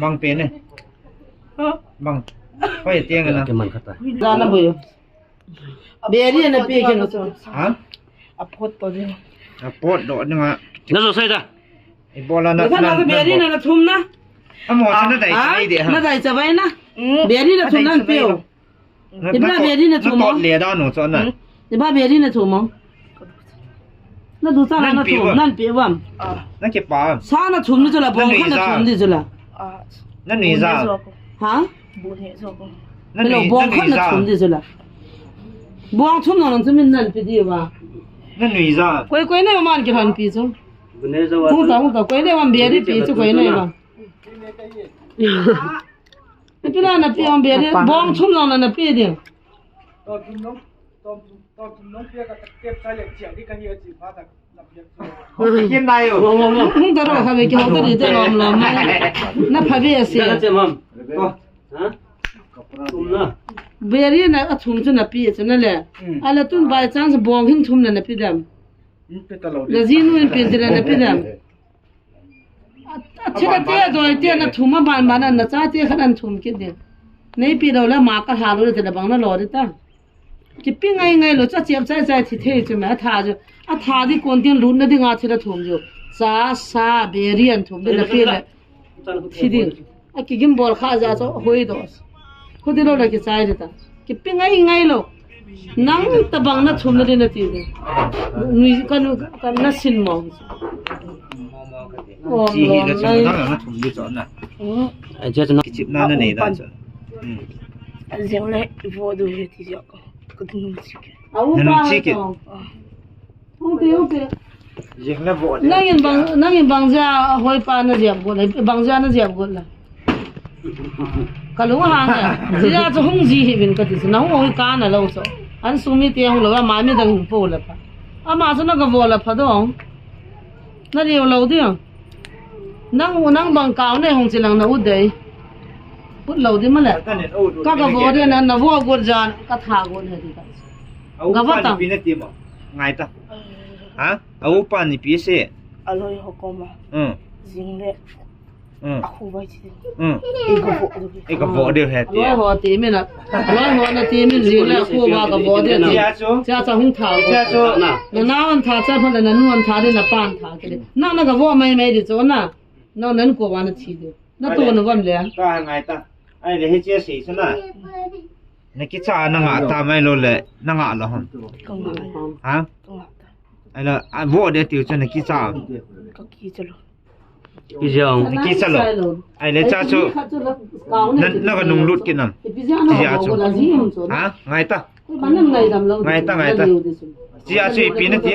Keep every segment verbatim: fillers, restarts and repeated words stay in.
Bang pe ne. Bang. Hoi tiang na. Ke man khata. Jana boyo. Beri na pe ke no. Ha? A pot to de. A pot do ni ma. Na so sai da. Ibola na. Na na beri na na thum na. Amo sa na dai sai de ha. Na dai sa bai na. Beri na thum na pe. Iba beri na thum mo. Le da no cho na. Iba beri na thum mo. Na du sa na thum, nan pe bam. Na ke pa. Sa na thum ni chu la, bong khat na thum ni chu la. Na nui za. Ha? Hello, bong khat na thum ni chu la. Bong thum na lang chu min nan pe di ba. Na nui za. Koi koi na man ki han pi chu. Hung ta, hung ta, koi na man beri pi chu koi na ba. Ipi la na pi ang beri, bong thum lang na na pi ding. Kin nai yo. Hung ta ro kha be ki hung ta ri te lom lom mai. Na pha be ase. Beri na a thum chu na pi chu na le. Ala tun by chance bong hin thum na na pi dem. Na ji nu in pi ti na na pi dem. A, a thil a te a doi te na thum a ban ban a na cha te khat an thum kit ding. Nei pi lo la ma ka ha lo te la bang na lo di ta. Ki pi ngai ngai lo cha chiam chai chai thi thei chu me a tha chu. A tha di kon tin lut na ding a thil a thum chu. Cha sa beri an thum di na pi le. Thi ding. A ki gim bol kha ja chu hoi do. Khu di lo la ki chai di ta. Ki pi ngai ngai lo. Nang ta bang na thum na di na ti di. Nui ka nu ka na sin mo. Chi hi la chu na na thum di chu na. Ai che chu na. Ki chip na na nei da chu. Jeng le vo du he ti jo ko. Ko du nu chi ke. Na nu chi ke. Hung ti hung ti. Jeng le vo. Nang in bang nang in bang ja hoi pa na jep go le bang ja na jep go la. Ka lung hang e. Jia chu hung ji hi vin ka ti chu. Na hung hoi ka na lo chu. An sung mi te hung lo, ama mi dang hung po la pha. Ama chu na ka vo la pha dong. Na riu lo di. Nang u nang bang kau nei hung chi lang na u dei. Put lo di ma le. Ka ka vo di na, na vo got jan, ka tha got na di ka. Ka va ta. Pi na ti mo. Ngai ta. Ha? Au pa ni pi se. A loi ho ko ma. Hmm. Jing le. Hmm. Akhu vai chi. Hmm. Ei ka vo de. Ei ka vo de he ti. Aloi ho ti min a. Aloi ho na ti min ji le akhu va ka vo de ti. Chia chu. Chia chu hung tha. Chia chu. Na na an tha cha pha na nu an tha de na pan tha ke de. Na na ka vo mai mai de chu na. Na nan ko va na thi de. Na to na vam le. Ta ngai ta. Ai le he chia sei chu na. Na kicha na nga ta mai lo le. Na nga lo hon. Ka nga. Ha? Ka nga ta. Ai la, a vo de tiu chu na kicha. Ka kicha lo. Pi jong. Na kicha lo. Ai le cha chu. Na, na ka nung lut kit nam. Ti ja chu. Ha? Ngai ta. Ngai ta, ngai ta. Chia chu ipi na ti.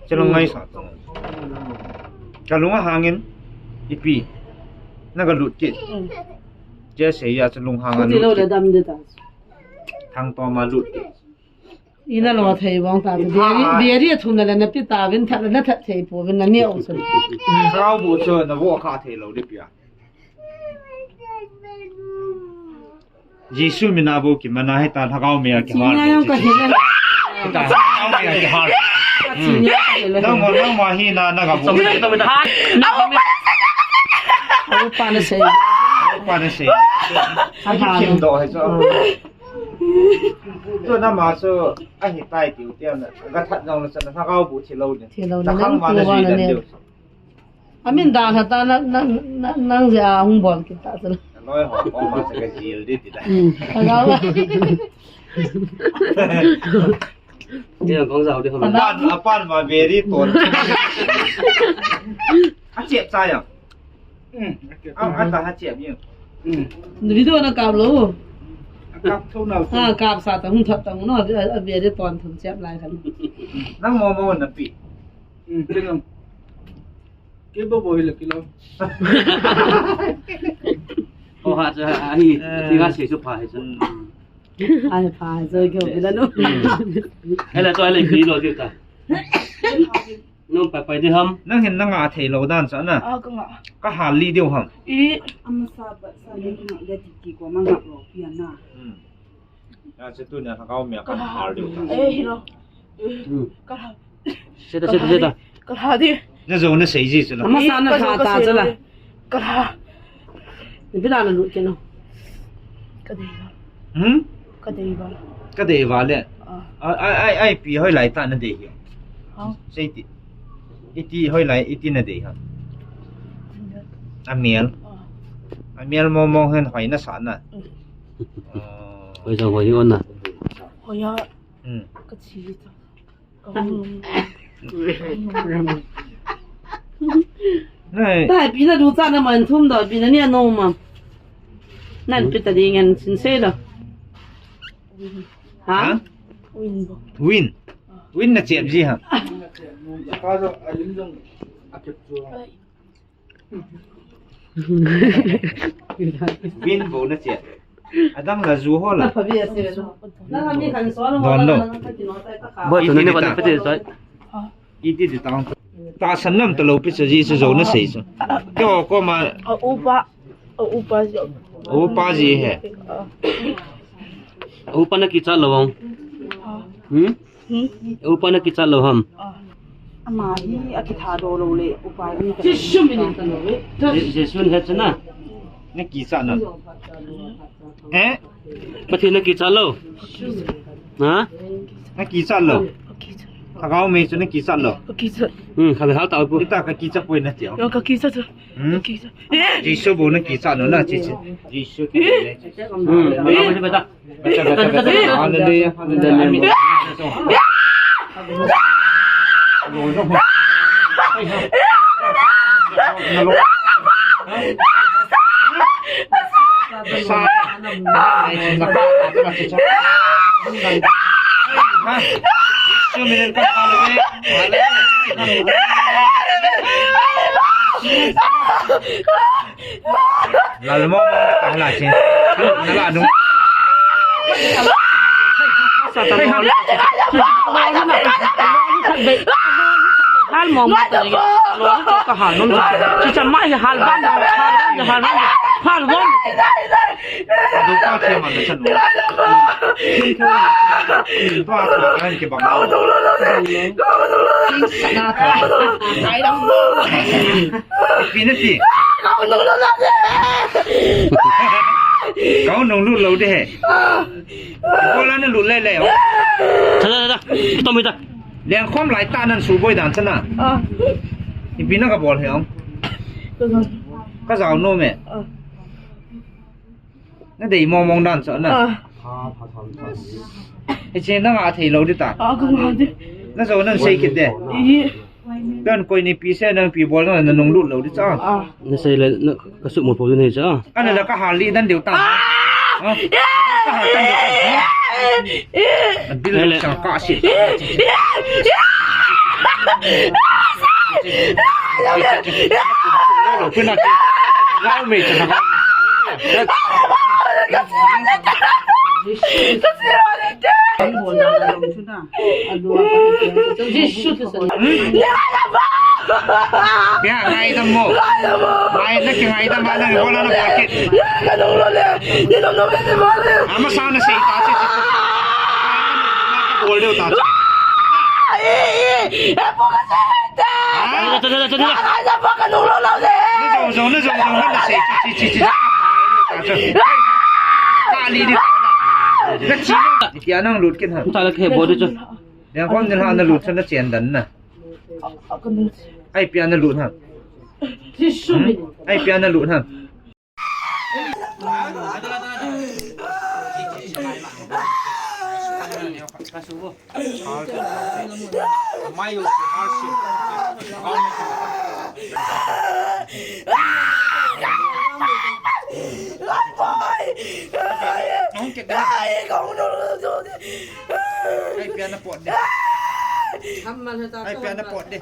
Chu lo ngai sa. Ka lung a hangin. Ipi. Na ka lut kit. Chia sei ya chu lung hang a lut kit. Thang to ma lut kit. Ina lo thei vang ta. Beri, beri a thum na la na pi ta vin that na that thei po vin na ne o sun. Kau bu chu na vo kha thei lo di pia. Jesu mina bu ki mana he ta lhagao me a ki har. Chi na ka he la. Ta lhagao me a ki har. Chi na ka he la. Nang mo, nang mo hi na na ga bu. Au pa na sei. Au pa na sei. A ha. Kim do he so. Tu na ma chu a hi tai tiu tiu na. Ga that jong na sa na lhagao bu thi lo ni. Thi lo ni. Ta khang ma na zui dan tiu. A min da lha ta na, na, na, nang je a hung bol kit ta chu. Loi ho ko ma sa ka jil di ti da. Ka ga wa. Ni ang kong zau di ho. A pan, a pan ma very ton. A chep cha ya. Hmm. A, a ta ha chep ni. Hmm. Video na kap lo. A kap tho na. Ha, kap sa ta hung thap ta hung no, a, a very ton thum chep lai khan. Nang mo mo na pi. Hmm, pi nang. Ke bo bo hi la kilo. Ko ha cha hi, ti ga se su pha hi cha. Ai pha cha ke bi la no. Ai la to ai la kilo ti ta. No pai pai di ham. Nang hin na nga thei lo dan cha na. A ka nga. Ka hal li diu ham. I. Amasa ba sa le ki nga le ti ti ko ma nga lo pi na. Hmm. Ya, se tu na lhagao me a kan har diu ta. Eh, hi lo. Hmm. Ka ha. Se ta, se ta, se ta. Ka ha di. Na jo na sei ji chu la. Ama sa na ka jo ka ta sei chu la. Ka ha. Ni bi la na lut ke no. Ka dei ba. Hmm? Ka dei ba. Ka dei ba le. Ah. Ai, ai, ai, ai, pi hoi lai ta na dei hi. Ha? Sei ti. Iti hoi lai, iti na dei ha. A mial. Ah. A mial mo mo hen hoi na sa na. Hmm. Hoi jong hoi hi on na. Hoi a. Hmm. Ka chi ta. Ka hung. Nai. Tai pi na du cha na man thum do pi na ni a no ma. Nan pi ta ding an sin se do. Ha? Ha? Win bo. Win. Win na chep ji ha. Ka do a lim jong a kep chu. Win bo na che. Adang la ju ho la. Don lo. Bo tu ne ba na pete sai. Iti di tang. Ta san nam ta lo pi sa ji su jo na sei su. Kyo ko ma. A upa. A upa ji. Upa ji he. A upa na kicha lo. Hmm? Hmm? Upa na kicha lo ham. Ah. Ama hi a kitha do lo le upa ni. Jesu min in ta lo le. Je-, Jesu hin he chana. Na kicha na. Eh? Pathen na kicha lo. Ha? Na kicha lo. Lhagao me chu na kicha lo. Ka kicha. Hmm, kha le hal ta pu. Ita ka kicha poi na tio. Yo ka kicha chu. Hmm? Ka kicha. Eh! Jesu bo na kicha lo na chi chi. Jesu ki ne. Hmm, ba ta. Hallelujah, hallelujah. Lal mo mo ka hala che. Na la dung. Sa ta mo. Hal mo mo ta ni. Lo to ka hal mo. Chi cha ma hi hal ban. Hal ban, hal ban. Hal mo. Do ka che ma na cha no. To a ko kan ke ba. Sa na ta. Ai dang. Pi na pi. Kau nung lut lou de. Kau nung lut lou de he. Ibola na lut le le. Tha, tha, tha, tha. Tom ita. Leng khom lai ta nan su boi dan chana. Ah. Ipi na ka bol he ong. Ka jao. Ka jao nom e. Ah. Na dei mong mong dan chana. Ah. Hiche na nga thei lou di ta. Ah, ka nga di. Na jao nan sei kit de. Ih. Kan koi ni pi se nang pi bol na nung lut lou di cha. Ah. Na sei le na ka sumol po ni cha. Ana la ka hal li dan deu ta. Ah! Ha? Ka hal dan deu ta. Bil le sang ka si. Lo me cha. Pia, ngaidam mo. Ngai na kingaidam a nang ibola na bol kit. Ama sa na sei ta si. Bol deu ta. Na jong jong, na jong jong, na sei si si si. Kali di. Na chi na. Kia nang lut kit ha. Ta la ke bol de chu. Yang kom ni ha na lut sa na chen dan na. Ai pia na lut ha. Ai pia na lut ha. Ai pia na pot de. Ai pia na pot de.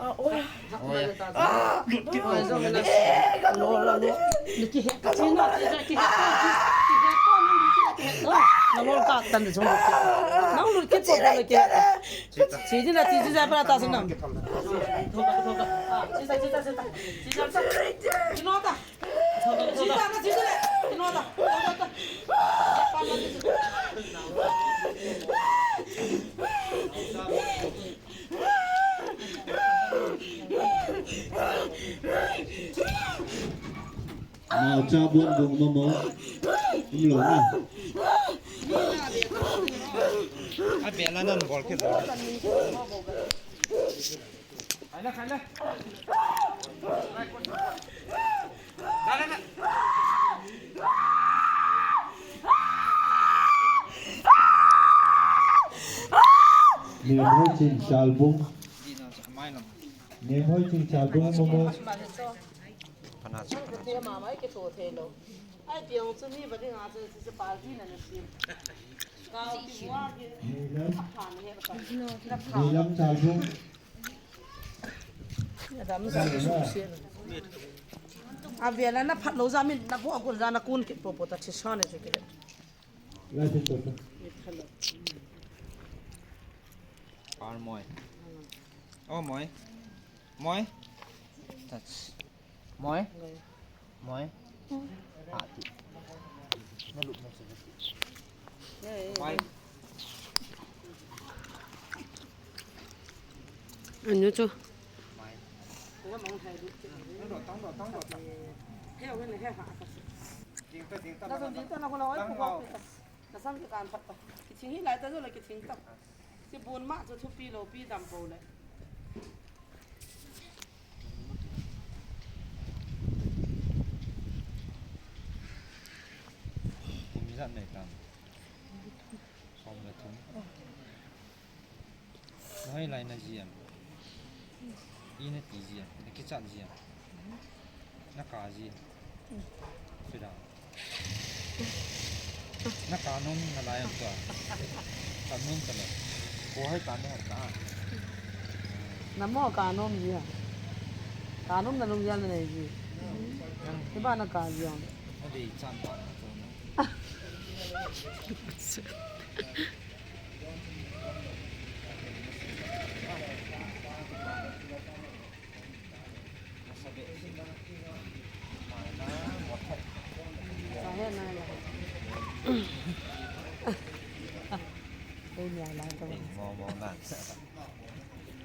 Nao cha buan bung mama. Umlo na. A bela nan bol kit lo. Nemhoi Chingchal bung. Nemhoi Chingchal bung mama. Nilam Chalbung. Avela na phat lou jeh in na bo a kun jeh in na kun kit popo ta thi sa ne chu kile. Par moi. Oh moi. Moi. Touch. Moi. Moi. Ati. Na lup na sa. Moi. Anu chu. Moi. Tang do, tang do, tang do, tang. He, he, he, ha. Ding ta, ding ta, ding ta, na ko la, oi, ko ko. Na sam ki kan phat ta. Ki thing hi lai ta jo la ki thing ta. Sibun ma chu thupi lou pi dam pou le. Kum ijat nei tam. Som le thum. Nahoi lai na ji em? I na ti ji em? Na kichat ji em? Na ka ji em? Sida. Na ka nom na lai am tua. Ka nom ka lai. Ko hai ka ne ka. Na mo ka nom ji a. Ka nom na nom ji a na nei ji. Ti ba na ka ji a. Na dei chan pa na to na.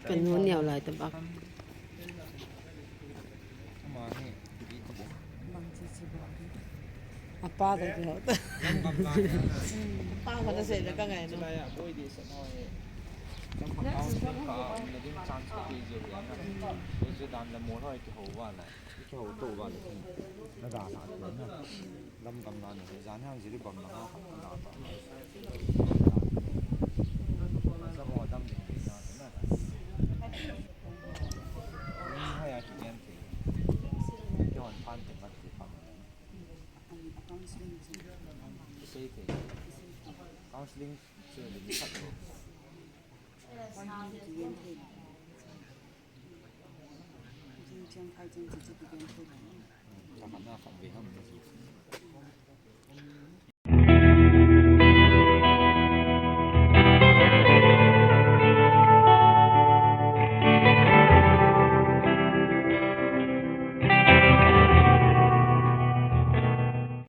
Kanu niau lai tabak. Ama hi, bi ka bo. Apa to kiho. Apa ko na se le ka ngai no. Chulai a boi di sa noi. Chang pa tao chang pa na ding chance ka ti je ya na. Ko je dan la mo noi kiho va la. Kiho to va la. Na da la na. Lam gam la ni. Jan hang jiri bam na ha ka na ta. Sa mo dam ding na na. Ni ha ya ki yan ti. Ki hon pan te mat ti pa. Counseling chu le ni khat lo. Cha khat na khat ve ham na chu.